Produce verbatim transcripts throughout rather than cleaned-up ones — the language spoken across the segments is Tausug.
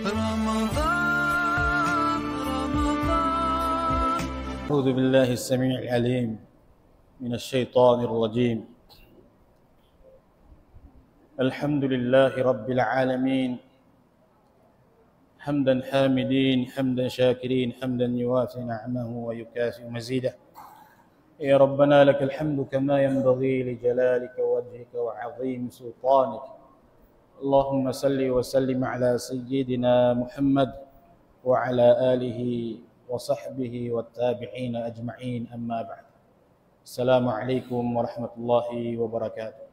رمضان، رمضان. أعوذ بالله السميع العليم من الشيطان الرجيم. الحمد لله رب العالمين. حمد الحامدين، حمد الشاكرين، حمدا يوافي نعمه ويكافئ مزيده. يا ربنا لك الحمد كما ينبغي لجلالك وجهك وعظيم سلطانك. اللهم صل وسلم على سيدنا محمد وعلى آله وصحبه والتابعين أجمعين، أما بعد. السلام عليكم ورحمة الله وبركاته.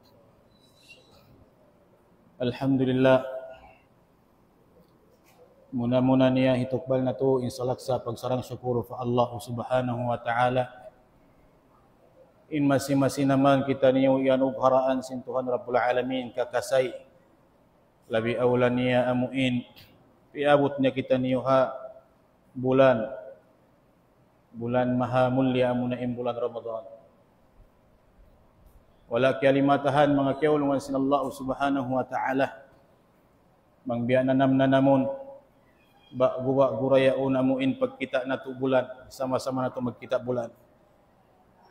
الحمد لله. Muna-muna niya hitukbal natu' in salaksa pagsarang-sukul pa Allah Subhanahu wa Ta'ala. In masi-masi na man kitaniyu iyanugharaan sin Tuhan Rabbul Alamin kakasay. Labi awla niya amu in piyaabut niya kitaniyu ha bulan, bulan maha mulliya amuna in bulan Ramadan. Wala' kiyalimatahan manga kiyaulungan sin Allah Subhanahu wa Ta'ala. Bang biya' nanam-nanamun, ba'gu-ba'gu ra yaun amu in pagkita' natu' bulan, sama-sama natu' magkita' bulan.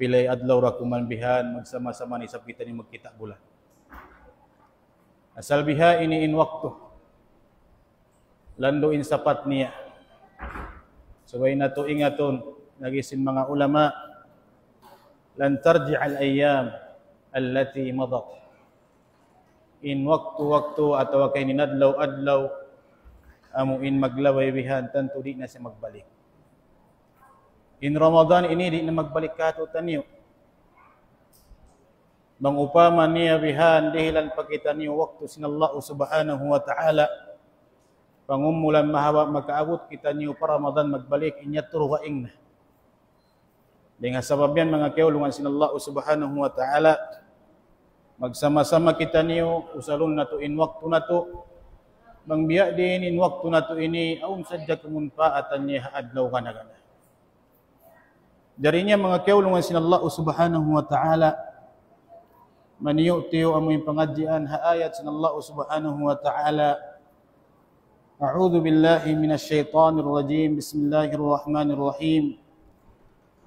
Pilay adlaw ra kuman bihan, magsama-sama na isab kitaniyu magkita' bulan. Asal biha' ini in waktu. Landu' in sapat niya. Subay natu' ingatun, laung sin manga ulama, لن ترجع الأيام التي مضت. In waktu-waktu atawa ka in adlaw-adlaw, amu in maglabay bihan, tantu di' na siya magbalik. In Ramadan ini di' na magbalik kātu'niyu. Bang upama niya bihan, dihilan pa kitaniyu waktu sin Allah Subhanahu wa Ta'ala, pangumulan mahaba' makaabut kitaniyu pa Ramadan magbalik, in yadtu dugaing na. Dayn ha sabab yan, manga kiyaulungan sin Allah Subhanahu wa Ta'ala, magsama-sama kitaniyu, usalun natu' in waktu natu', bang biya' diin in waktu natu' ini, awn sadja kamunpaatan niya ha adlaw gana-gana. Jari niya manga kiyaulungan sin Allah Subhanahu wa Ta'ala, maniyu'-tiyu' amu in pangadjian ha ayat sin Allah Subhanahu wa Ta'ala. أعوذ بالله من الشيطان الرجيم. بسم الله الرحمن الرحيم.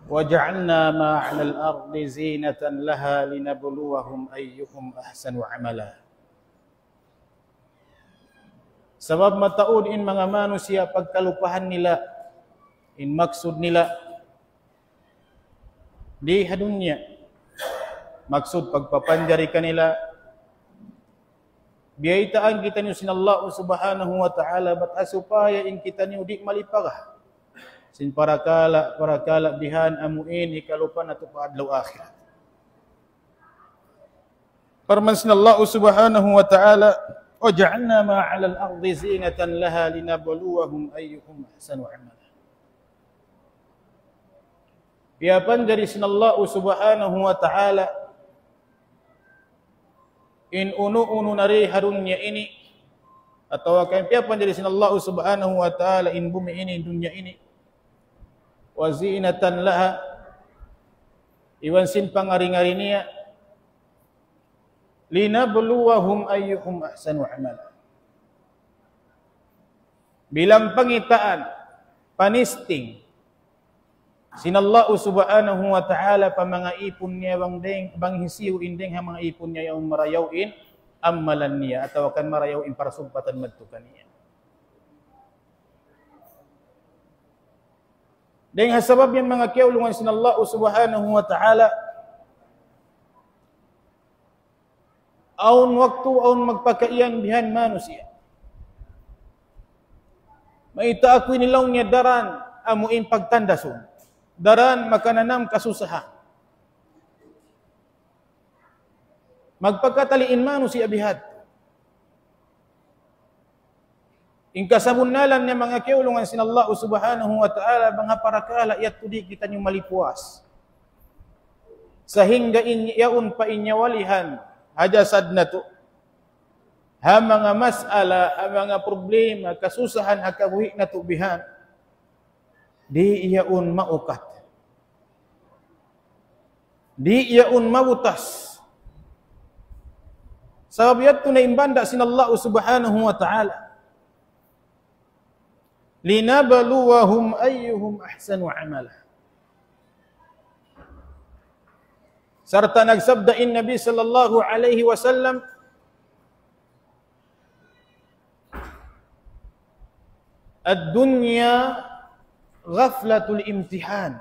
وجعلنا ما على الأرض زينة لها لنبلوهم أيهم أحسن عملا. Sabab mataud in manga manusiya' pagkalupahan nila in maksud nila di ha dunya. Maksud pagpapanjari kanila, biyaytaan kitaniyu sin Allah Subhanahu wa Ta'ala, bat ha supaya in kitaniyu di' malipaga sin parakala', parakala' bihan amu in hikalupa natu' pa adlaw akhirat. Parman sin Allah Subhanahu wa Ta'ala, وجعلنا ما على الأرض زينة لها لنبلوهم أيهم أحسن عملا. Piyapanjari sin Allah Subhanahu wa Ta'ala in unu-unu na di ha dunya ini, atawa ka piyapanjari sin Allah Subhanahu wa Ta'ala in bumi ini, in dunya ini, وزينة لها, iban sin pangari-ngari niya, لنبلوهم أيهم أحسن عملا. Bilang pangitaan, panisting sin Allah Subhanahu wa Ta'ala pa manga īpun niya bang dayng, bang hisiyu in dayng ha manga īpun niya yaun marayaw in amalan niya, atawa kan marayaw in parasumpatan madtu kaniya. Dayng ha sabab yan manga kiyaulungan sin Allah Subhanahu wa Ta'ala, awn waktu, awn magpakaiyan bihan manusiya'. Mayta' aku ini laung niya daran amu in pagtandasun. Daran makananam kasusahan. Magpakatali in manusiya' bihan. In kasabunnalan niya manga kiyaulungan sin Allah Subhanahu wa Ta'ala, bang ha parakala' yadtu di' kitaniyu malipuas. Sahingga in yaun pa in yawalihan ha jasad natu'. Ha manga mas'ala, ha manga problema, kasusahan ha kabuhi' natu' bihan. Di' yaun maukat. Di' yaun mabutas. Sabab yadtu na in banda' sin Allah Subhanahu wa Ta'ala. لنبلوهم أيهم أحسن عملا. Sarta' nagsabda in Nabi sallallahu alayhi wasallam, الدنيا غفلة الامتحان.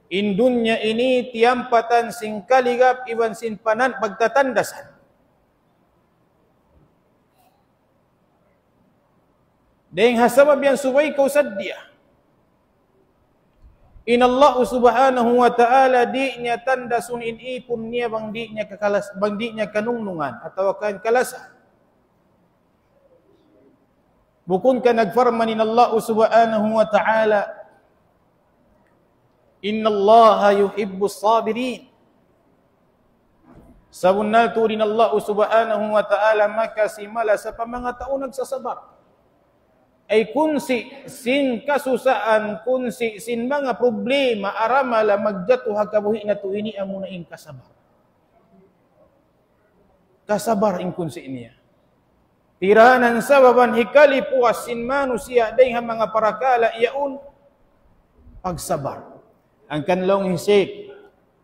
In dunya ini tiyampatan sin kaligap iban sin panan-, pagtatandasan. Dayng ha sabab yan subay kaw saddiya. In Allah subhanahu wa ta'ala di' niya tandasun in ipun niya bang di' niya kakalas-, bang di' niya kanungnungan atawa kan kalasahan. Bukun ka nagparman in Allah subhanahu wa ta'ala, إن الله يحب الصابرين. Sabunnal tuud in Allah subhanahu wa ta'ala makasi malasa pa manga tau nagsasabar. Ay kunsi sin kasusahan, kunsi sin manga problema, aramala magjatu ha kabuhi' natu' ini amuna in kasabar. Kasabar in kunsi niya. Tiranan sababan hikalipuas sin manusiya' dayng ha manga parakala' yaun pagsabar. Hangkan laung hi Sheikh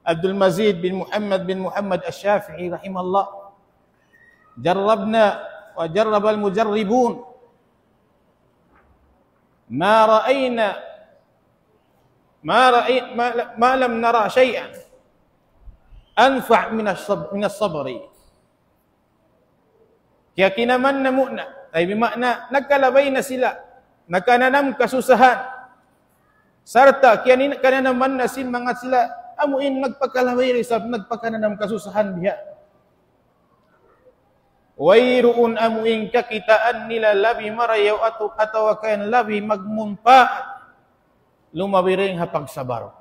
Abdul Mazid bin Muhammad bin Muhammad Ash-Shafi'i rahimahullah, جربنا وجرب المجربون ما رأينا ما رأي-، ما ل-، ما لم نرى شيئا أنفع من الصب-، من الصبر. Kiyakinaman namu' na, ay bima'na, nagkalabay na sila, nakananam kasusahan. Sarta' kiyanin-, kananaman na sin manga sila, amu in nagpakalabay da isab, nagpakananam kasusahan biha'. Wayruun amu in kakitaan nila labi marayaw atu-, atawa kan labi magmunpaat lumabi dayng ha pagsabar.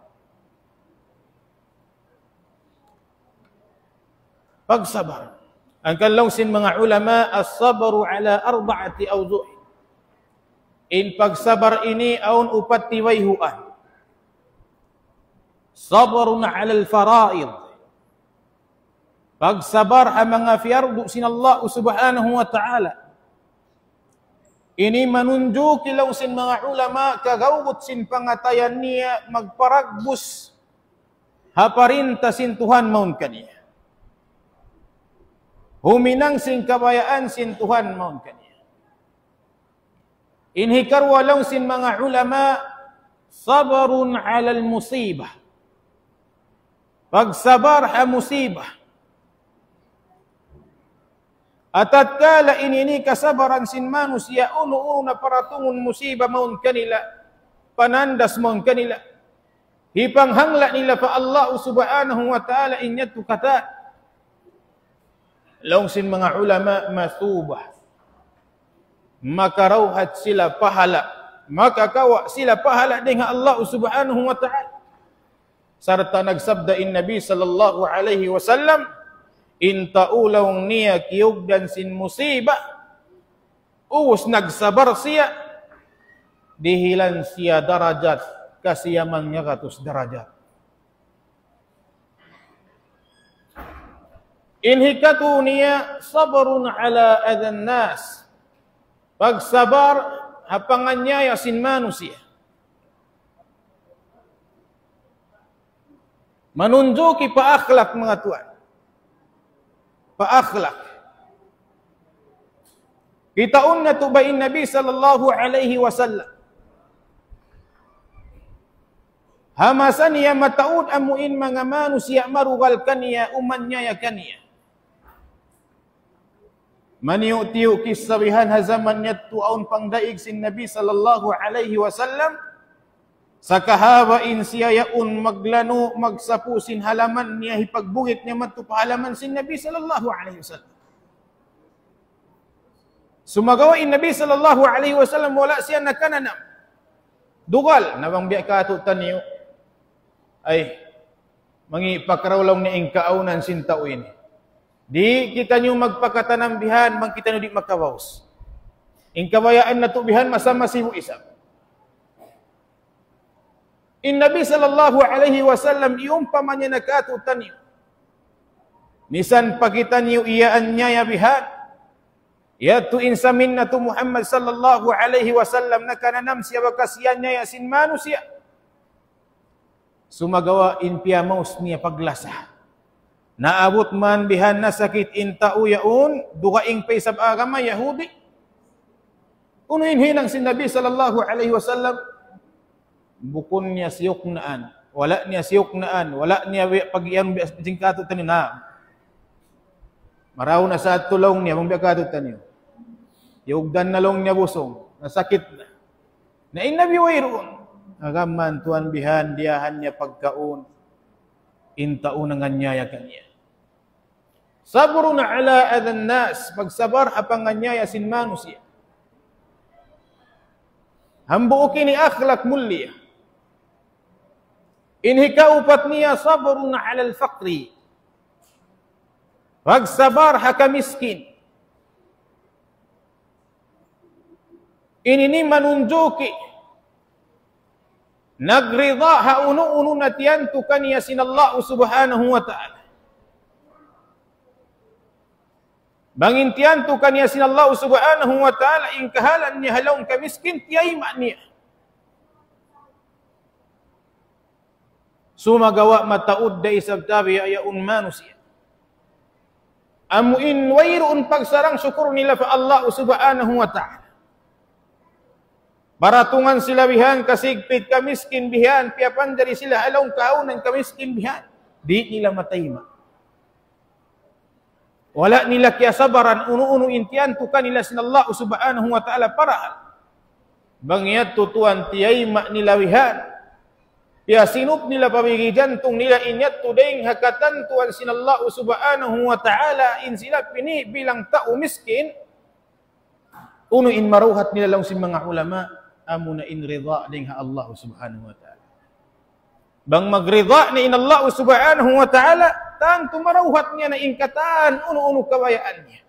Pagsabar. Hangkan laung sin manga ulama, الصبر على أربعة أوجه. In pagsabar ini awn upat tiwayhuan. صبر على الفرائض. Pagsabar ha manga piyardu sin Allah subhanahu wa ta'ala. Ini manunjuki laung sin manga ulama kagawgut sin pangatayan niya magparagbus ha parinta sin Tuhan mawn kaniya. Huminang sin kabayaan sin Tuhan mawn kaniya. In hikaruwa laung sin manga ulama, صبر على المصيبة. Pagsabar ha musibah. Atatkala ini, ini kasabaran sin manusiya' unu-unu na paratungun musibah mawn kanila, panandas mawn kanila. Hipanghangla' nila pa Allah subhanahu wa ta'ala in yadtu katan. Laung sin manga ulama, مثوبة. Makarawhat sila pahala'. Makakawa' sila pahala' dayng ha Allah subhanahu wa ta'ala. Sarta' nagsabda in Nabi sallallahu alayhi wasallam, in tau laung niya kiyugdan sin musibah, ubus nagsabar siya, dihilan siya darajat, kasiyaman ngagatus darajat. In hikatu niya, صبر على أذى الناس. Pagsabar ha panganyaya sin manusiya'. Manunjuki pa akhlak, manga tuwan. Pa akhlak. Kitaun natu' ba in Nabi sallallahu alayhi wasallam. Ha masa niya mataud amu in manga manusiya' marugal kaniya, umanyaya kaniya. Maniyu'-tiyu' kissa bihan ha jaman yadtu awn pangdaig sin Nabi sallallahu alayhi wasallam. Sakahaba' in siya yaun maglanu', magsapu sin halaman niya, hipagbungit niya madtu pa halaman sin Nabi sallallahu alayhi wasallam. Sumagawa' in Nabi sallallahu alayhi wasallam wala' siya nakananam. Dugal, na bang biya' katu'taniyu. Ay, mangi' pakaraw laung niya in kaawnan sin tau ini. Di' kitaniyu magpakatanam bihan, bang kitaniyu di' makabaus. In kabayaan natu' bihan, masa masibu' isab. In Nabi sallallahu alayhi wasallam, iyumpama niya na katu'taniyu. Misan pa kitaniyu iyaanyaya bihan. Yadtu in samin natu' Muhammad sallallahu alayhi wasallam, nakananam siya bakas iyaniyaya sin manusiya'. Sumagawa' in piyamaus niya paglasa. Naabut man bihan na sakit in tau yaun, dugaing pa isab agama Yahudi. Unu in hinang sin Nabi sallallahu alayhi wasallam? Bukun niya siyuknaan. Wala' niya siyuknaan. Wala' niya bi-, pag-iyan bi-, sin katu'niyu na. Marayaw na sa' tuud laung niya, bang biya' katu'niyu. Yugdan na laung niya busung. Nasakit na. Na in Nabi wayruun. Agama tuwan bihan, diyahan niya pagkaun. In tau nanganyaya kaniya. صبر على أذى الناس, pagsabar ha panganyaya sin manusiya'. Hambuuk ini akhlak mulia. In hikaupat niya, صبر على الفقر. Pagsabar ha kamiskin. Ini ini manunjuki nagrida ha unu-unu na tiyantu kaniya sin Allah subhanahu wa ta'ala. Bang in tiyantu kaniya sin Allah subhanahu wa ta'ala, in kahalan niya ha lawm kamiskin, tiyayma' niya. Sumagawa' mataud da isab tabiya' yaun manusiya'. Amu in wayruun pagsarang sukur nila pa Allah subhanahu wa ta'ala. Paratungan sila bihan, kasigpit, kamiskin bihan, piyapanjari sila ha lawm kahaunan, kamiskin bihan. Di' nila matayma'. Wala' nila kiyasabaran unu-unu in tiyantu kanila sin Allah subhanahu wa ta'ala parahal. Bang yadtu tuwan tiyayma' nila bihan. Piyasinup nila pa bigi jantung nila in yadtu dayng ha katantuan sin Allah subhanahu wa ta'ala in sila pini' bilang tau miskin. Unu in maruhat nila laung sin manga ulama, amuna in rida dayng ha Allah subhanahu wa ta'ala. Bang magrida na in Allah subhanahu wa ta'ala, tantu maruhat niya na in katan unu-unu kabayaan niya.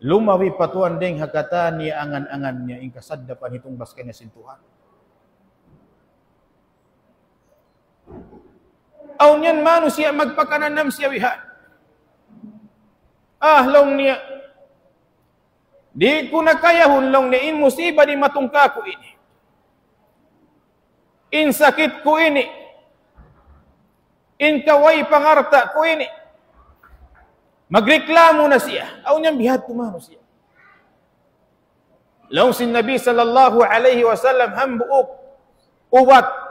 Lumabi pa tuwan dayng ha katan niya angan-angan niya in kasaddapan hitung baskan niya sin Tuhan. Awn yan manusiya' magpakananam siya bihan. Ah, laung niya, di' ku na kayahun laung niya in musiba dimatung kaku' ini. In sakit ku ini. In kaway pangarta' ku ini. Magreklamu na siya. Awn yan bihadtu manusiya'. Laung sin Nabi sallallahu alayhi wasallam hambuuk ubat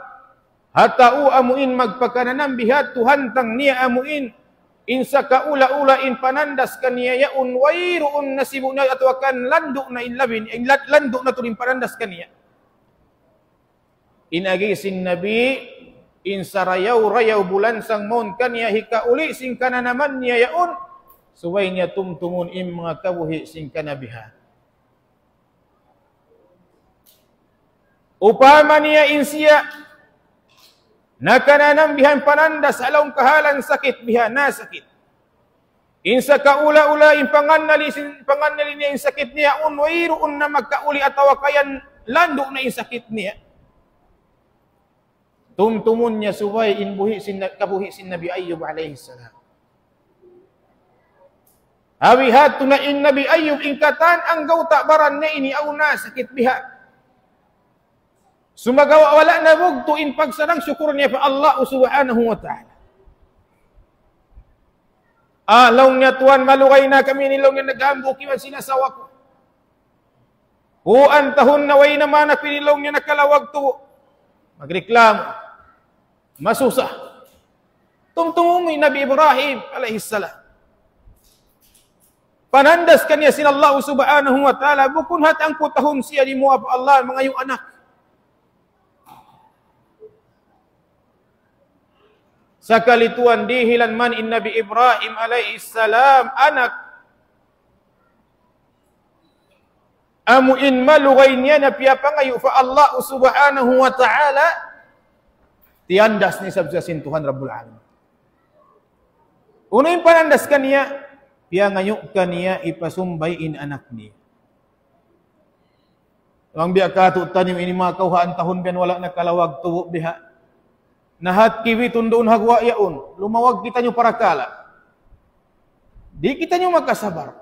ha tau amu in magpakananam bihadtu hantang niya amu in, in sakaula-ula in panandas kaniya yaun wayruun nasibu' niya atawa kan landu' na in labi, in la-, landu' na tuud in panandas kaniya. In agi sin Nabi, in sarayaw-rayaw bulansang mawn kaniya hikauli sin kananaman niya yaun, subay niya tumtumun in manga kabuhi' sin kanabihan. Upama niya in siya nakananam bihan panandas ha lawm kahalan sakit bihan, nasakit. In sakaula-ula in pangannali sin, pangannali niya in sakit niya, awn wayruun na magkauli atawa kayan landu' na in sakit niya. Tumtumun niya subay in buhi' sin, kabuhi' sin Nabi Ayyub alayhi salam. Awi hatu na in Nabi Ayyub in katan anggawta' baran niya ini awn na sakit bihan. Sumagawa' wala' nabugtu' in pagsarang sukur niya pa Allah subhanahu wa ta'ala. Ah, laung niya, Tuhan, malugay na kami ini laung niya naghambuuk iban sin asawa ku. Puan tahun na way na man aku ini laung niya nakalawag tuud. Magreklamu. Masusa. Tumtumi Nabi Ibrahim alayhi salam. Panandas kaniya sin Allah subhanahu wa ta'ala, bukun hat angku tahun siya dimuwaa pa Allah, mangayu' anak. Sakali tuwan dihilan man in Nabi Ibrahim alayhi salam anak. Amu in malugay niya na piyapangayu' pa Allah subhanahu wa ta'ala, tiyandas niya isab siya sin Tuhan Rabbul Alamin. Unu in panandas kaniya, piyangayu' kaniya hipasumbay in anak niya. Bang biya' katu'niyu ini manga kawhaan tahun biya' wala' nakalawag tuud biha. Na hat kibitun duun ha guwa' yaun, lumawag kitaniyu parakala'. Di' kitaniyu makasabar.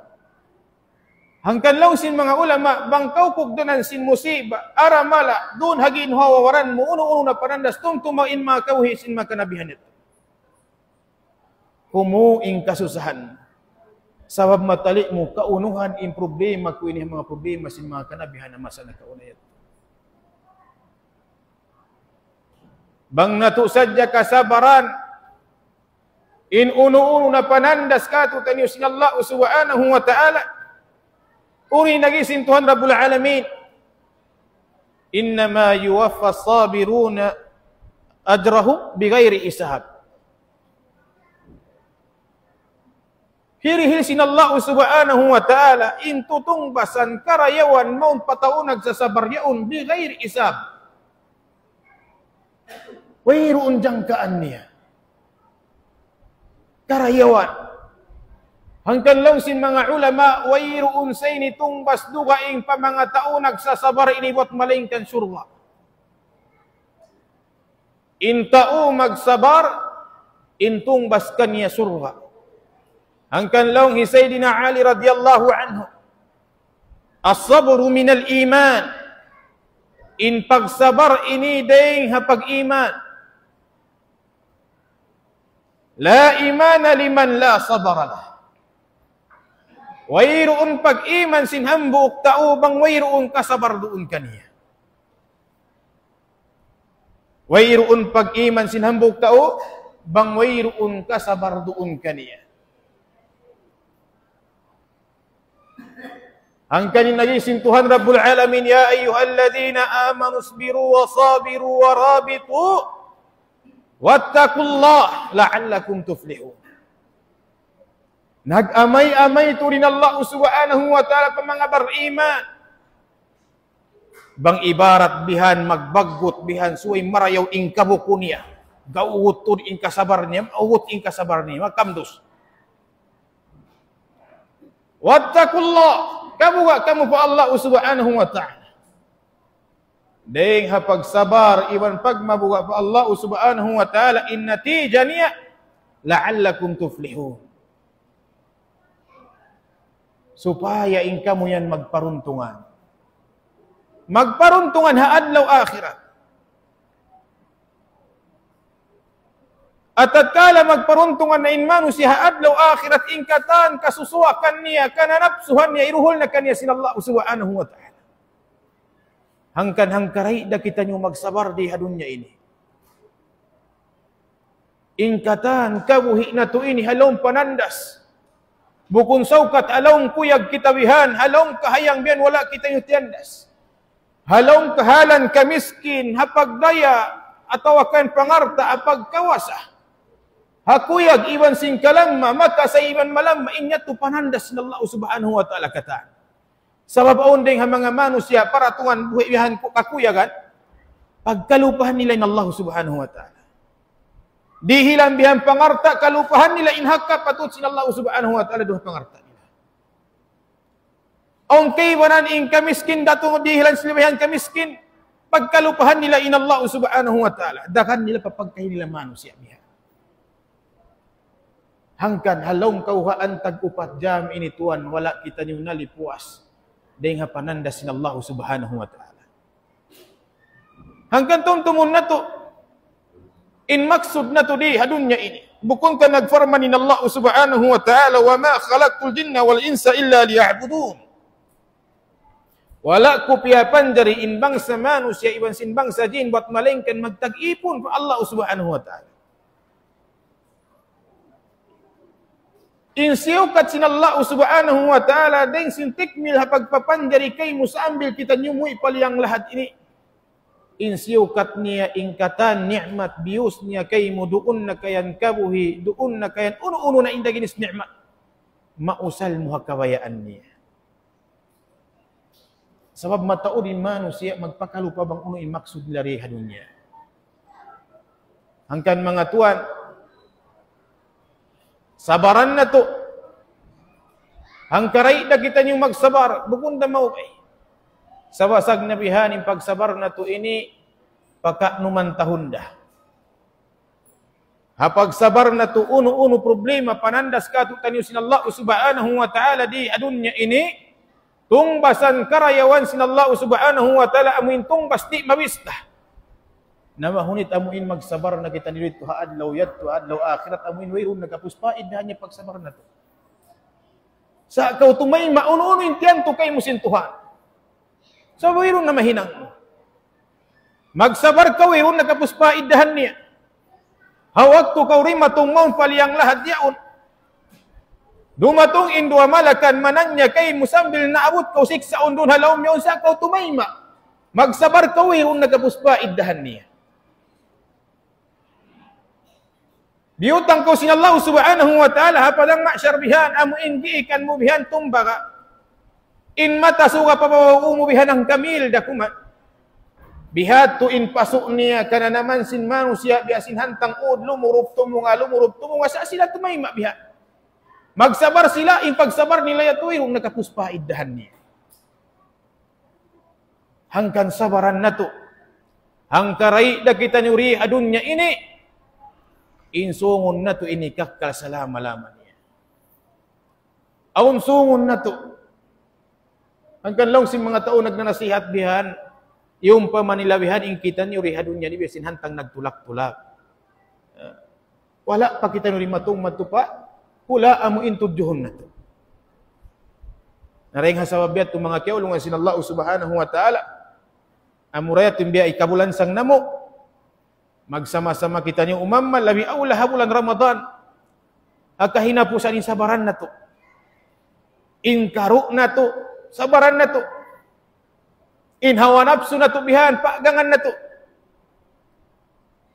Hangkan laung sin manga ulama, bang kaw kugdanan sin musiba, aramala, duun ha ginhawa-baran mu, unu-unu na panandas, tumtuma in manga kawhi sin manga kanabihan yadtu. Kumu in kasusahan. Sabab matali' mu kaunuhan in problema ku ini, manga problema sin manga kanabihan na masa nakauna yadtu. Bang natu' sadja kasabaran, in unu-unu na panandas kātu'niyu sin Allah subhanahu wa ta'ala. Unu in agi sin Tuhan Rabbul Alamin. إنما يوفى الصابرون أجرهم بغير حساب. Hirihil sin Allah subhanahu wa ta'ala, in tutungbasan karayawan mawn pa tau nagsasabar yaun, بغير حساب. Wayruun jangkaan niya. Karayawan. Hangkan laung sin manga ulama, wayruun sa ini tungbas dugaing pa manga tau nagsasabar ini buat malaingkan surga'. In tau magsabar, in tungbas kaniya surga'. Hangkan laung hi Sayyidina Ali radiyallahu anhu, الصبر من الإيمان. In pagsabar ini dayn ha pag-iman. لا إيمان لمن لا صبر له. Wayruun pag-iman sin hambuuk tau bang wayruun kasabar duun kaniya. Wayruun pag-iman sin hambuuk tau bang wayruun kasabar duun kaniya. Hangkan in agi sin Tuhan Rabbul Alamin, يا أيها الذين آمنوا اصبروا وصابروا ورابطوا واتقوا الله لعلكم تفلحون. Nag-amay-amay tuud in Allah subhanahu wa ta'ala pa manga bariman. Bang ibarat bihan, magbaggut bihan, subay marayaw in kabuku niya. Gaugut tuud in kasabar niya, maugut in kasabar niya, makamdus. واتقوا الله. Kabuga' kamu pa Allah subhanahu wa ta'ala. Dayn ha pagsabar iban pagmabuga' pa Allah subhanahu wa ta'ala, in natija niya, لعلكم تفلحون. Supaya in kamu yan magparuntungan. Magparuntungan ha adlaw akhirat. Atatkala magparuntungan na in manusiya' ha adlaw akhirat, in katan kasusuwakan niya, kananapsuhan niya, iruhul na kaniya sin Allah subhanahu wa ta'ala. Hangkan hangkaray da kitaniyu magsabar di ha dunya ini. In katan kabuhi' natu' ini ha lawm panandas. Bukun saukat ha lawm kuyag kita bihan, ha lawm kahayang bihan wala' kitaniyu tiyandas. Ha lawm kahalan kamiskin, ha pagdaya, atawa kan pangarta', ha pagkawasa. Ha kuyag iban sin kalamma, makasa iban malamma, in yadtu panandas sin Allah subhanahu wa ta'ala katan. Sabab awn dayng ha manga manusiya' paratungan buhi' bihan ku kakuyagan, pagkalupahan nila in Allah subhanahu wa ta'ala. Dihilan bihan pangarta', kalupahan nila in hak kapatut sin Allah subhanahu wa ta'ala duun ha pangarta' nila. Awn kaibanan in kamiskin, datung dihilan sila bihan kamiskin, pagkalupahan nila in Allah subhanahu wa ta'ala. Dagan nila pa pagkahi nila manusiya' bihan. Hangkan ha lawm kawhaan tag-upat jam ini tuwan, wala' kitaniyu nalipuas dayng ha panandas sin Allah subhanahu wa ta'ala. Hangkan tumtumun natu', in maksud natu' di ha dunya ini. Bukun ka nagparman in Allah subhanahu wa ta'ala, وما خلقت الجن والإنس إلا ليعبدون. Wala' ku piyapanjari in bangsa manusiya' iban sin bangsa jin bat malaingkan magtag-ipun pa Allah subhanahu wa ta'ala. In siyukat sin Allah subhanahu wa ta'ala, dayng sin tikmil ha pagpapanjari kaymu sambil kitaniyu muwi' pa liyang lahat ini. In siyukat niya in katan ni'mat biyus niya kaymu duun na kayan kabuhi', duun na kayan unu-unu na in da ginis ni'mat. Mausal mu ha kabayaan niya. Sabab mataud in manusiya' magpakalupa bang unu in maksud nila di ha dunya. Hangkan manga tuwan, sabaran natu'. Hangkaray da kitaniyu magsabar, bukun da maupay. Sabasag na bihan in pagsabar natu' ini, pakanuman tahun da. Ha pagsabar natu' unu-unu problema panandas katu'taniyu sin Allah subhanahu wa ta'ala di ha dunya ini, Tungbasan karayawan sin Allah subhanahu wa ta'ala amuin tungbas di' mabista. Na mahunit amuin magsabar na kita niyu didtu ha adlaw yadtu, adlaw akhirat, amuin wayruun na kapus paiddahan niya pagsabar natu'. Sa' kaw tumayma', unu-unu in tiyantu kaymu sin Tuhan. Sa' wayruun na mahinang. Magsabar kaw, wayruun na kapus paiddahan niya. Ha waktu kaw dimatung mawn pa liyang lahat yaun, dumatung in duwa malakan mananya kaymu sambil naabut kaw siksaun duun ha lawm yaun, sa' kaw tumayma'. Magsabar kaw, wayruun na kapus paiddahan niya. Biyutang kaw sin Allah subhanahu wa ta'ala ha padang mahsyar bihan, amuin giikan mu bihan tumbaga. In mata suga pa babaw mu bihan hangka mil da kuman. Bihadtu in pasu' niya kananaman sin manusiya' biya' sin hantang ud, lumurup tumunga, lumurup tumunga, sa' sila tumayma' bihan. Magsabar sila, in pagsabar nila yadtu wayruun na kapus paiddahan niya. Hangkan sabaran natu'. Hangkan kari da kitaniyu di ha dunya ini. In sungun natu' ini kakkal salama-lama niya. Awn sungun natu'. Hangkan laung sin manga tau nagnanasihat bihan, iyumpama nila bihan in kitaniyu di ha dunya ini biya' sin hantang nagtulak-tulak. Wala' pa kitaniyu dimatung madtu pa hula' amuin tudjuhun natu'. Na dayn ha sabab yadtu manga kiyaulungan sin Allah subhanahu wa ta'ala, amura yadtu in biya' hikabulansang namu', magsama-sama kitaniyu umammal, labi awla ha bulan Ramadan, ha kahinapusan in sabaran natu'. In karu' natu', sabaran natu'. In hawa napsu natu' bihan, pagangan natu'.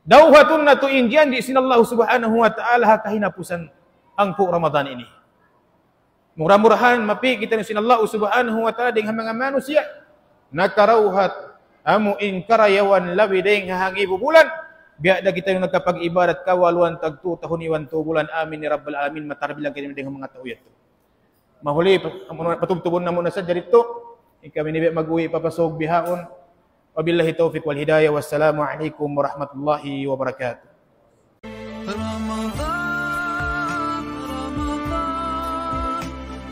Dawhatun natu' in janji' sin Allah subhanahu wa ta'ala ha kahinapusan hangpu' Ramadan ini. Mura-murahan mapi' kitaniyu sin Allah subhanahu wa ta'ala dayn ha manga manusiya' nakarawhat amuin karayawan labi dayn ha hangibu bulan. Biya' da kitaniyu nakapag-ibadat kawaluan tagtu tahun iban tu bulan. Amin ya rabbal alamin. Matarbilang kitaniyu dayn ha manga tau yadtu. Mahuli, pa-, patubtubun namu' na sadja didtu. In kami ini biya' mag-uwi' pa pasug bihaun. Wabillahi tawfiq wal hidayah. Wassalamu alaikum warahmatullahi wabarakatuh.